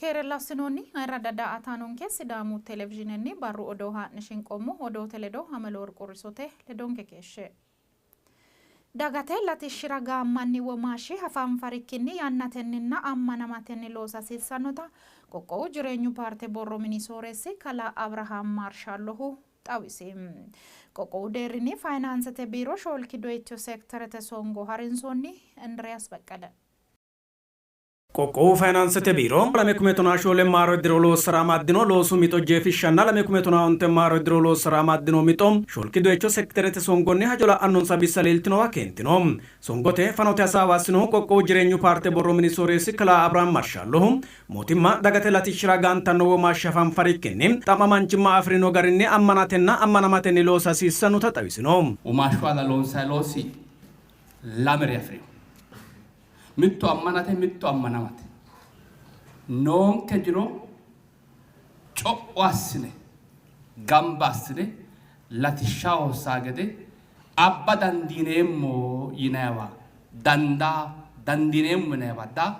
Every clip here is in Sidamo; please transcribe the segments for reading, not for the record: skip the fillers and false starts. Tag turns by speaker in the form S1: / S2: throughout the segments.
S1: Keerella assinoonni ayirradda daa''ataanonke Sidaamu Televizhiinenni barru odoo haa'ne shinqoommo. Odoote ledo Ameleworqu Risote ledonke keeshshe. Dagate latishshira gaammanni womaashshi hafanfarikkinni yannatenninna ammanamatenni loosa hasiissannota Qoqqowu Jireenyu Paarte Borro Mini Sooreessi Kalaa Abrahaam Maarshallohu xawisi. Qoqqowu deerrinni Fayinaansete Biiro shoolki doyicho sekiterete songo harinsoonni. Indiriyaas Baqqele.
S2: Qoqqowu Fayinaansete Biiro 2014 maaro diro loossara amaddino loosu mixo jeefishshanna 2015 maaro diro loossara amaddino mixo shoolki doyicho sekiterete songonni hajo la'annonsa bissa leeltinowa keentino. Songote fanote hasaawa assinohu Qoqqowu Jireenyu Paarte Borro Mini Sooreessi Kalaa Abrahaam Marshallohu, mootimma dagate latishshira gaantanno womaashsha hafanfarikkinni xa'mamaanchimma afi'rino garinni ammanatenna ammanamatenni loosa hasiissannota xawisino.
S3: Womaashshu aana loonsanni loosi lamere afi'rino. Mittu ammanate, mittu ammanamate. Noonke jiro co'o assine gamba assine latishshaho hossaa gede abba dandiineemmo yinanniwa dandaa dandiineemmo yinanniwa daa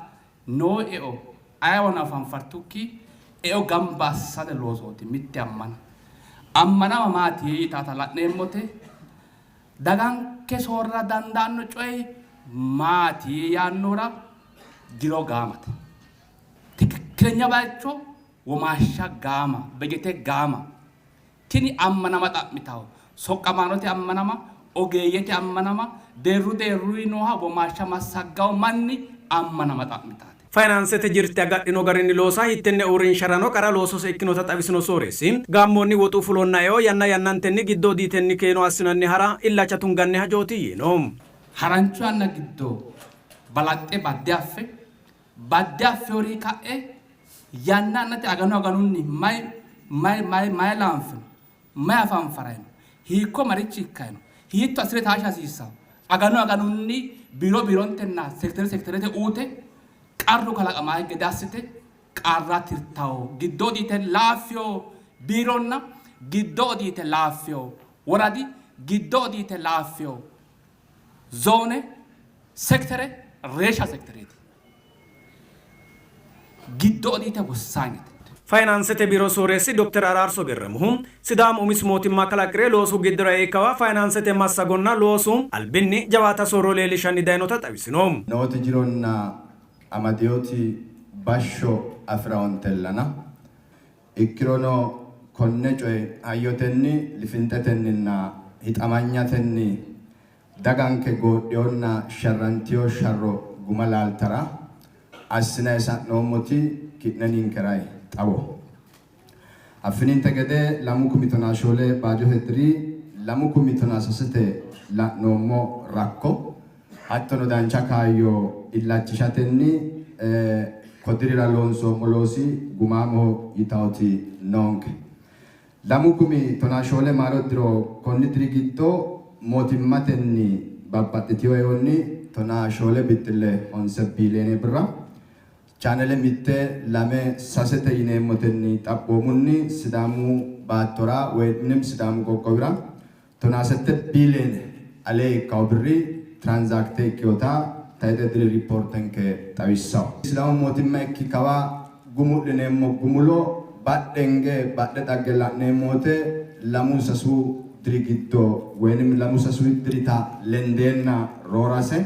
S3: noo eo ayeewano hafanfartukki eo gamba assate loosooti mitte ammana. Ammanama maati yitaata la'neemmote Daganke soorra dandaanno coyi maati yaannohura jiro gaamate. Tikikkilenya baycho womaashsha gaama, bejete gaama. Tini ammanama xa'mitanno. Soqqamaanote ammanama, ogeeyyete ammanama, deerru deerruyi nooha womaashsha massagganno manni ammanama xa'mitate.
S2: Fayinaansete jirte agadhino garinni loosa hiittenne uurrinsharano qara loosose ikkinota xawisino sooreessi, gaammoonni woxu fulonna eo yanna yannantenni giddoodiitenni keeno assinanni hara illacha tunganni hajooti yiino.
S3: Harancho yanna giddo balaxxe badde affe, badde affeworii ka'e yanna yannate aganu aganunni may may may may laanfe no, may hafanfaray no, hiikko marichi ikkay no, hiitto assine taashsha hasiissanno, aganu aganunni biiro biirontenna sekitere sekiterete uute qarru kalaqamanno gede assite qarra tirtanno. Giddo odiite laaffino biironna giddo odiite laaffino woradi, giddo odiite laaffino zoone, sekitere reeshsha sekitereeti. Giddo odiite wossaanyete.
S2: Fayinaansete Biiro Sooreessi Dokter Araarso Gerremuhu, Sidaamu umisi mootimma kalaqi're loosu giddora ei kawa fayinaansete massagonna loosu albinni jawaata soorro leellishanni daynota xawisino.
S4: Nooti jironna amadinoti bashsho afi'raontellana. Ikkirono konne coye hayyotenni, lifinxetenninna hixamanyatenni Daganke goodhinonna sharrantino sharro guma laaltara assinanni sa'noommoti ki'ne ninkera xawoho. Affininte gede 2014 baajote diri 2016te la'noommo rakko hattono dancha kaayyo illachishatenni ko dirira loonsoommo loosi gumaamoho yitawoti noonke. 2014 maaro diro konni diri giddo mootimmatenni babbaxxitino eonni 14 bixxille honse biiliyoone birra chaanele mitte, lame, sasete yineemmotenni xaphoomunni Sidaamu baattora woynim Sidaamu qoqqowira tonaa sette biiliyoone alee ikkanno birri tiraanzaakte ikkinota tayxe diri ripoortenke xawissanno. Sidaamu mootimma ikki kawa gumu'lineemmo gumulo badhenge badhe xagge la'neemmo wote 2-3 diri giddo woynim 2-3 dirita lendeenna roorase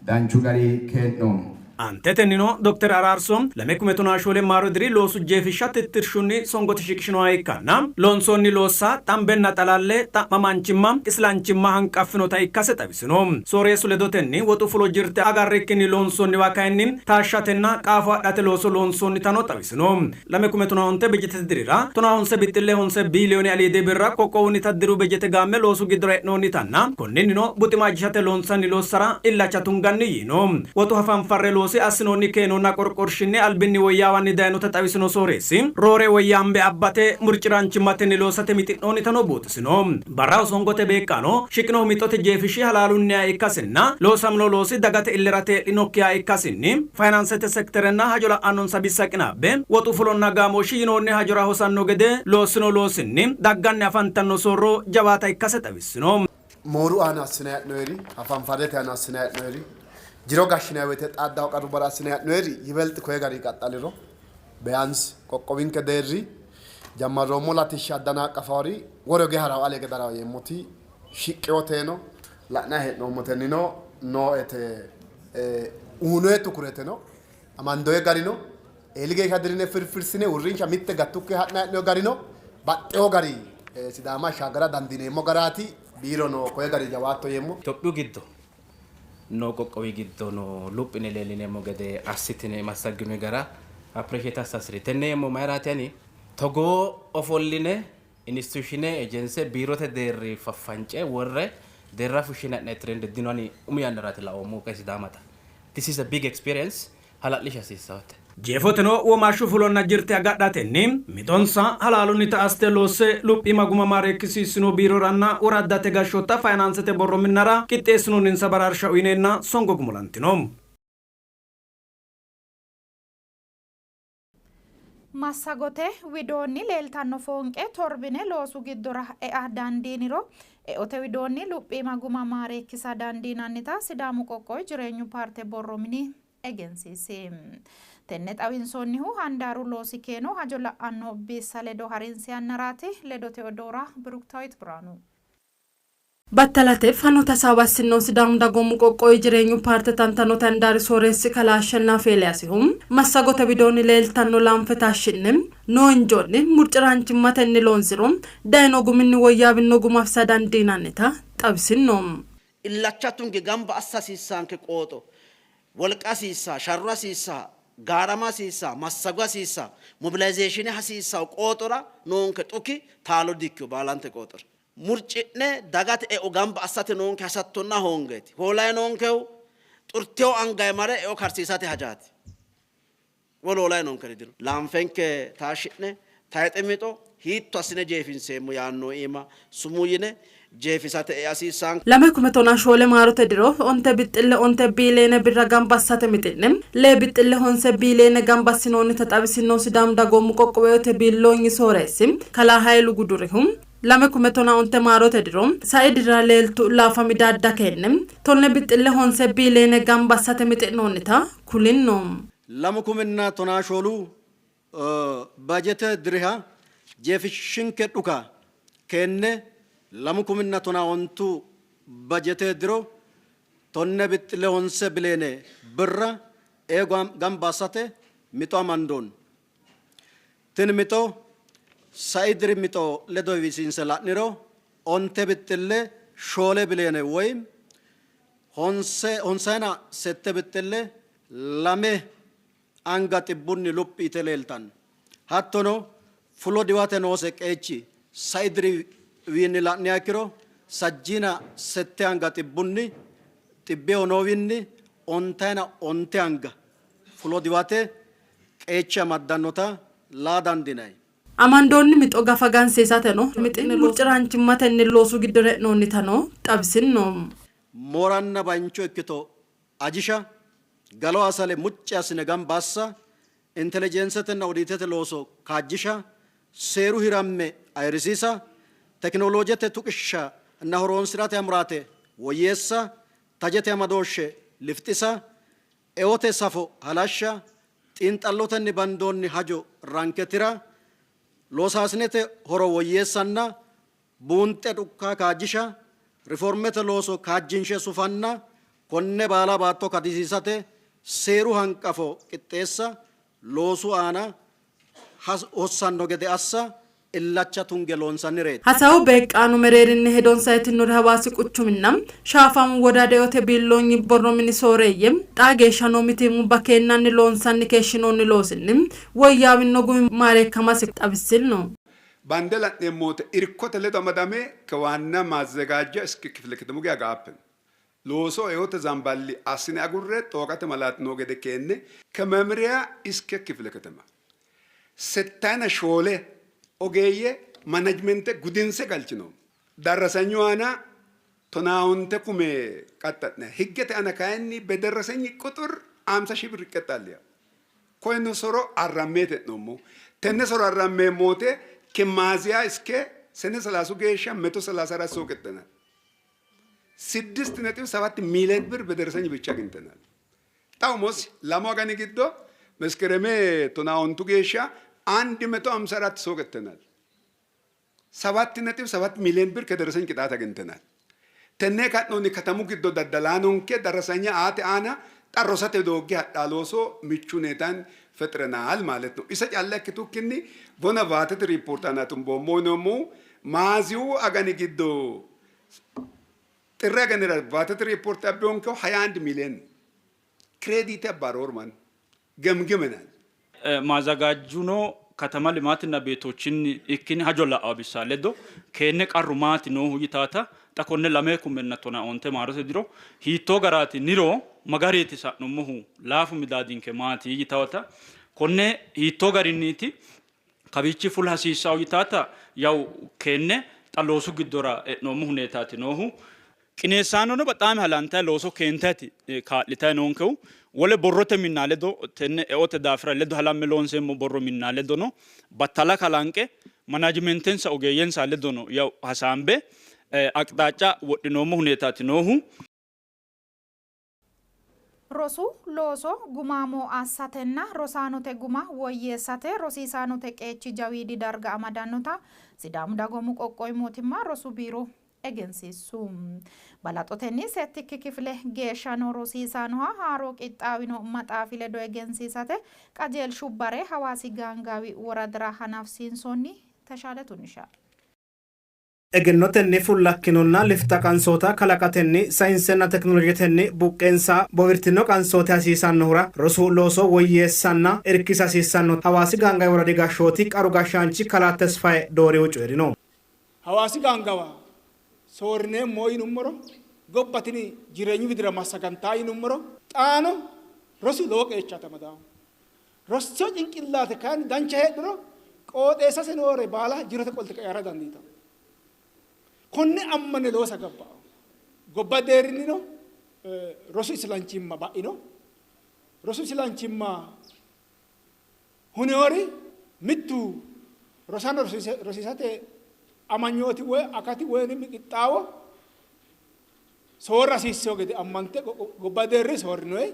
S4: danchu gari kee'noommo.
S2: Aantetennino Dokter Araarso 2014 maaro diri loosu jeefishsha tittirshunni songote shiqishinoha ikkanna, loonsoonni loossa xambenna xalalle, xa'mamaanchimma, islanchimma hanqaffinota ikkase xawisino. Sooreessu ledotenni woxu fulo jirte agarrikkinni loonsoonniwa kayinni taashshatenna qaafo adhate looso loonsoonnitano xawisino. 2015 bejetete dirira tonaa honse bixxille honse biiliyoone aliidi birra qoqqowunnita diru bejete gaamme loosu giddora e'noonnitanna konninnino buxima ajishate loonsanni loossara illacha tunganni yiino. Woxu hafanfarre loosi assinoonni keenonna qorqorshinni albinni woyyaawanni daynota xawisino sooreessi, roore woyyaambe abbate murci'raanchimmatenni loosate mixi'noonnitano buuxisino. Barraho songote beeqqaano shiqinohu mixote jeefishshi halaalunniha ikkasinna loosamino loosi dagate illera tee'linokkiha ikkasinni fayinaansete sekterenna hajo la'annonsa bissa qinaabbe woxu fulonna gaamooshshi yinoonni hajora hosanno gede loossino loosinni dagganni afantanno soorro jawaata ikkase xawissino.
S5: Mooru aana assinanni hee'noyiri, hafanfarrete aana assinanni hee'noyiri, jiro gashshinanni woyte xaaddanno qarrubbara assinanni hee'noyiri yibelxi koye gari qaxxaliro. ቢያንስ qoqqowinke deerri jammarroommo latishsha addanaqqafaori woro hige harawo ale hige darawo yeemmoti shiqqewoteno la'nanni hee'noommotennino nooete uyinoye tukureteno amandoye garino eeli geeshsha dirine firfirsine uurrinsha mitte gattukki ha'nanni hee'noyi garino baxxewo gari Sidaama ashshaagara dandiineemmo garaati. Biirono koye gari jawaatto yeemmo.
S6: Itophiyu giddo noo qoqqowi giddo no luphine leellineemmo gede assitine massagginoyi gara appreciate assa hasi'ri. Tenne yeemmo mayiraati ani togoo ofolline institushine ejense biirote deerri faffance worre deerra fushshine ha'nanni trend dino ani umi yannaraati laoommohu kayi Sidaamata. This is a big experience hala'lisha hasiissaote.
S2: Jeefoteno womaashshu fulonna jirte agadhatenni mixonsa halaalunnita assite loosse luphiima guma maareekkisiissino biiroranna woraddate gashshootta fayinaansete borro minnara qixxeessinoonninsa baraarsha uyneenna songo gumulantino.
S1: Massagote widoonni leeltanno foonqe torbine loosu giddora ea dandiiniro eote widoonni luphiima guma maareekkisa dandiinannita Sidaamu Qoqqowi Jireenyu Paarte Borro Mini egensiisi. Tenne xawinsoonnihu handaaru loosi keeno hajo la'anno bissa ledo harinsi yannaraati. Ledote odoora Biruktawit Birhaanu.
S7: Battalate fanote hasaawa assinnohu Sidaamu Dagoomu Qoqqowi Jireenyu Paarte tantanote handaari sooreessi kalaa Ashennaafi Eeliyaasihu, massagote widoonni leeltanno laanfe taashshi'ne noo injoonni murci'raanchimmatenni loonsiro dayino guminni woyyaawinno guma afisa dandiinannita xawisinno.
S8: Illacha tunge gamba assa hasiissaanke qooxo, wolqa hasiissaa, sharro hasiissaa, gaarama hasiissaa, massago hasiissaa, mobilayizeeshine hasiissawo qooxora noonke xuki taalo dikkino baalante qooxora. Murci'ne dagate eo gamba assate noonke hasattonna hoongeeti. Hoolayi noonkehu xurtewo angayi mare eo karsiisate hajaati. Wolu hoolayi noonkeri dino. Laanfenke taashshi'ne tayixe mixo hiitto assine jeefinseemmo yaanno iima sumuu yine jeefisate ea hasiissaanke.
S7: 2014 maarote diro onte bixxille onte biiliyeene birra gamba assate mixi'ne lee bixxille honse biiliyeene gamba assinoonnita xawisinnohu Sidaamu Dagoomu Qoqqowi Eote Biilloonyi Sooreessi Kalaa Hayilu Gudurihu, 2015 maarote diro sai dirira leeltu laafa midaadda keenne tonne bixxille honse biiliyeene gamba assate mixi'noonnita kulinno.
S9: 2014 bajete diriha jeefishshinke dhuka keenne 2015 bajete diro tonne bixxille honse bileene birra eo gamba assate mixo amandoonni. Tini mixo sai diri mixo ledo heewisiinse la'niro onte bixxille shoole biliyoone woy honse honsayina sette bixxille lame anga xibbunni luphi yite leeltanno. Hattono fulo diwate noose qeechi sai diriwiinni la'niha ikkiro sajjiina sette anga xibbunni xibbeho noowinni ontayina onte anga fulo diwate qeecha amaddannota laa dandiinanni.
S7: Amandoonni mixo gafa gansiisateno mixi'ne murci'raanchimmatenni loosu giddora e'noonnitano xawisinno.
S9: Mooranna baincho ikkito ajisha, galo asale mucci assine gamba assa, intelejensetenna odiitete looso kaajjisha, seeru hiramme ayirrisiisa, tekinoloojete tuqishsha nna horoonsi'rate amuraate woyyeessa, tajete amadooshshe lifixisa, Eote safo halashsha, xiinxallotenni bandoonni hajo ranke tira, loosaasinete horo woyyeessanna buunxe dhuka kaajjisha, riformete looso kaajjinshe sufanna konne baala baatto kadisiisate seeru hanqafo qixxeessa loosu aana hossanno gede assa illacha tunge loonsannireeti.
S7: Hasaawu beeqqaano mereerinni hedonsa yitinnori Hawaasi quchuminna Shaafamu Wodaad Eote Biilloonyi Borro Mini sooreeyye, xaa geeshsha noo mitiimmubba keennanni loonsanni keeshshinoonni loosinni woyyaawinno gumi maareekkamasi xawissinno.
S10: Bande la'neemmo wote irkote ledo amadame kewaanna maazzegaajja iske kifile ketemu geya gaappe Looso eote zamballi assine agurre xooqate malaati noo gede keenne kememiriya iske kifile ketema settayina shoole ogeeyye manajmente gudinse galchinoommo. Darrasanyu aana tonaaonte kume qaxxa'ne higgete aana kayinni bederrasenyi quxur amsa shii birr iqqexxaal yaa. Koyeno soro arrammeete e'noommo. Tenne soro arrammeemmo wote ke maaziya iske sene salaasu geeshsha meto salaasa arat soo qexxenal. Siddist nexib sabat miiliyen birr bederesenyi bicha agintenal. Xa umosi lamu agani giddo መስከረም ቶናኦንቱ geeshsha 154 ሰው ቀጥተናል። 7.7 ሚሊዮን ብር ከደረሰኝ ቅጣት አግኝተናል። Tenne ka'noonni katamu giddo daddalaanonke darasanya aate aana xa rosate doogge hadhaa looso michu huneetan ፈጥረናል ማለት ነው። Isa calla ikkitukkinni bona vaatete riippoorte aana tumboommo yinoommohu maaziyu agani giddo xirri aganira vaatete riippoorte abbiyonkehu 21 ሚሊዮን ክሬዲት አባሮር ማን ገምግመናል።
S11: ማዘጋጁኖ ከተማ ልማትና ቤቶችን ikkin hajo la'awo bissa ledo keenne qarru maati noohu yitaata xa konne lame kumenna tona onte maarote diro hiittoo garaati niro magariiti sa'nummohu laafu midaadinke maati yitawata konne hiittoo garinniiti kawiichi fula hasiissawo yitaata yaw keenne xa loosu giddora e'noommo huneetaati noohu qineessaanono በጣም halantayi looso keentayti kaa'litayi noonkehu wole borrote minna ledo tenne eote daafira ledo halamme loonseemmo borro minna ledono battala kalanqe manajimentensa ogeeyyensa ledono yaw hasaambe አቅጣጫ wodhinoommo huneetaati noohu.
S1: Rosu looso gumaamo assatenna rosaanote guma woyyeessate rosiisaanote qeechi jawiidi darga amadannota Sidaamu Dagoomu Qoqqowi Mootimma Rosu Biiro egensiissu. Balaxotenni settikki kifile geeshsha noo rosiisaanoha haaro qixxaawino maxaafi ledo egensiisate qajeelshu bare Hawaasi Gaangaawi woradira hanafsiinsoonni. Teshaale Tunisha.
S12: Egennotenni fullakkinonna lifxa qansoota kalaqatenni sayinsenna tekinolojetenni buqqeensa bowirtino qansooti hasiisannohura rosu looso woyyeessanna irkisa hasiissanno Hawaasi Gaangawi woradi gashshooti qaru gashshaanchi kalaa Tesfaye Doorihu coyi'rino.
S13: Hawaasi Gaangawa soorrineemmo yinummoro gobba tini jireenyu widira massagantaa yinummoro xaano rosu lowo qeechaati amadaahu. Rosso cinqillaate kayinni dancha heedhuro qooxeessase noore baala jirote qolte qayyara dandiitanno. Konne ammane loosa gabbao. Gobba deerrinnino rosu isilanchimma ba'ino. Rosu isilanchimma hunewori mittu rosano rosiisate amanyooti woy akati woy qixxaawo soorra hasiisseyo gede ammante gobba deerri soorrinoe.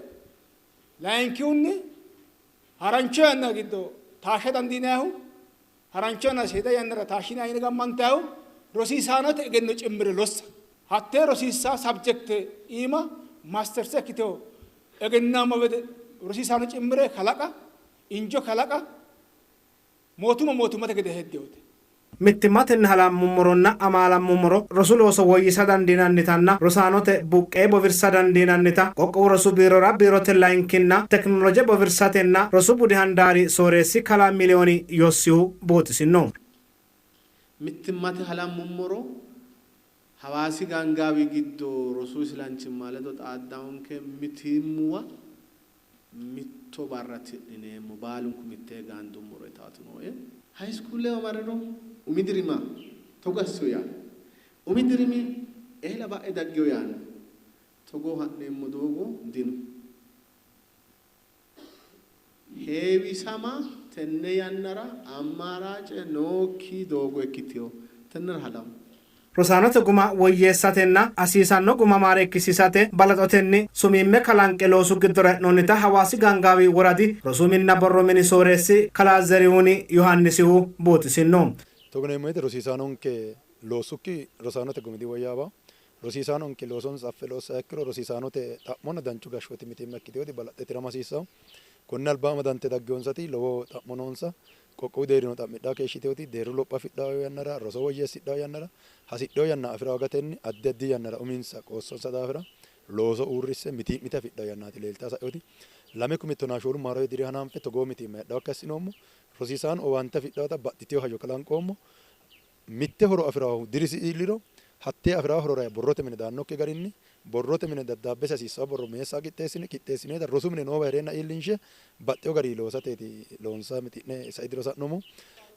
S13: Layinkihunni harancho yanna giddo taashsha dandiinayihu harancho yanna seeda yannara taashshinayi yine ammantayihu rosiisaanote egenno cimmire lossa hattee rosiissa sabjekte iima maasterse ikkiteyo egennaamo gede rosiisaano cimmire kalaqa injo kalaqa mootumma mootummate gede heddeyote.
S12: Mittimmatenni halammummoronna amaalammummoro rosu looso woyyisa dandiinannitanna rosaanote buqqee bowirsa dandiinannita qoqqowu rosu biirora biirote layinkinna tekinoloje bowirsatenna rosu budi handaari sooreessi kalaa Miliyooni Yossihu buuxisinno.
S14: Mittimmate halammummoro Hawaasi Gaangaawi giddo rosu isilanchimma ledo xaaddaonke mitiimmuwa mitto barra tidhineemmo baalunku mittee gaandummoro yitaati nooe. High school marriro umi dirima togo assiyo yaanno. Umi dirimi eela ba'e daggiyo yaanno. Togoo ha'neemmo doogo dino. Heewisama tenne yannara ammaraace nookki doogo ikkiteyo. Tennera halamu.
S12: Rosaanote guma woyyeessatenna hasiisanno guma maareekkisiisate balaxotenni sumiimme kalanqe loosu giddora e'noonnita Hawaasi Gaangaawi woradi rosu minna borro mini sooreessi kalaa Zerihuni Yohaannisihu buuxisinno.
S15: Togo yineemmo woyte rosiisaanonke loossukki rosaanote gumi diwoyyaawaho. Rosiisaanonke loosonsa affe loossaha ikkiro rosiisaanote xa'monna danchu gashshooti mitiimma ikkiteyooti balaxxe tirama hasiissanno. Konne alba amadante daggewonsati lowo xa'mo noonsa. Qoqqowu deerrino xa'midhaa keeshshiteyooti deerru lopho afidhawo yannara roso woyyeessidhawo yannara hasidheo yanna afi'ra hoogatenni addi addi yannara uminsa qoossonsa daafira looso uurrisse mitii'mite afidhawo yannaati leeltaa sa'eoti. Lame kumi tonaa shoolu maarote diri hananfe togoo mitiimma heedhawokki assinoommo. Rosiisaano owaante afidhawota baxxiteyo hajo kalanqoommo. Mitte horo afi'rawohu dirisi iilliro hattee afi'rawo horora borrote mine daannokki garinni borrote mine daddaabbesi hasiissawo borro meessa qixxeessine qixxeessineeta rosu mine noowa hee'reenna iillinshe baxxeyo garii loosateeti loonsa mixi'ne sai diro sa'noommo.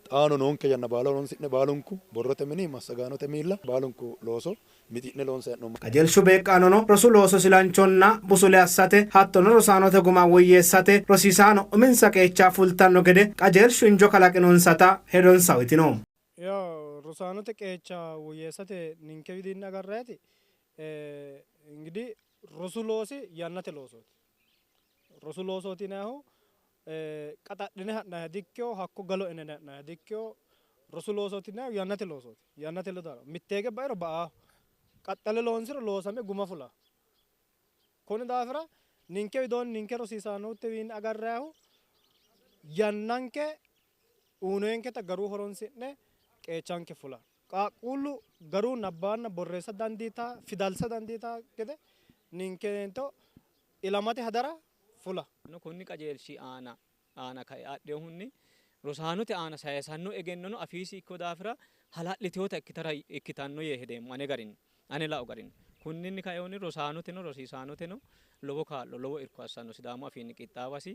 S15: Xaano noonke yanna baala horonsi'ne baalunku borrote mini massagaanote miilla baalunku looso mixi'ne loonsa hee'noommo.
S12: Qajeelshu beeqqaanono rosu looso silanchonna busule assate hattono rosaanote guma woyyeessate rosiisaano uminsa qeecha fultanno gede qajeelshu injo kalaqinonsata hedonsa uyitino.
S16: Yaw rosaanote qeecha woyyeessate ninke widiinni agarrayti እንግዲህ rosu loosi yannate loosooti. Rosu loosooti yinannihu Qaxadhine ha'nanniha dikkino, hakko galo ine ha'nanniha dikkino. Rosu loosooti yinannihu yannate loosooti. Yannate ledo ha'ranno. Mitteege bairo ba''aaho. Qaxxale loonsiro loosame guma fulawo. Konni daafira ninke widoonni ninke rosiisaanotewiinni agarrannihu yannanke uyinoyinketa garu horonsi'ne qeechanke fula. Qaaqquullu garu nabbawanna borreessa dandiita, fidalsa dandiita gede ninkento ilamate hadara fula.
S17: Konni qajeelshi aana aana kae adhinohunni rosaanote aana sayisanno egennono afiisi ikkino daafira hala'liteota ikkitara ikkitanno yee hedeemmo ane garinni ane lao garinni. Kunninni kainohunni rosaanoteno rosiisaanoteno lowo kaa'lo lowo irko assanno Sidaamu afiinni qixxaawasi.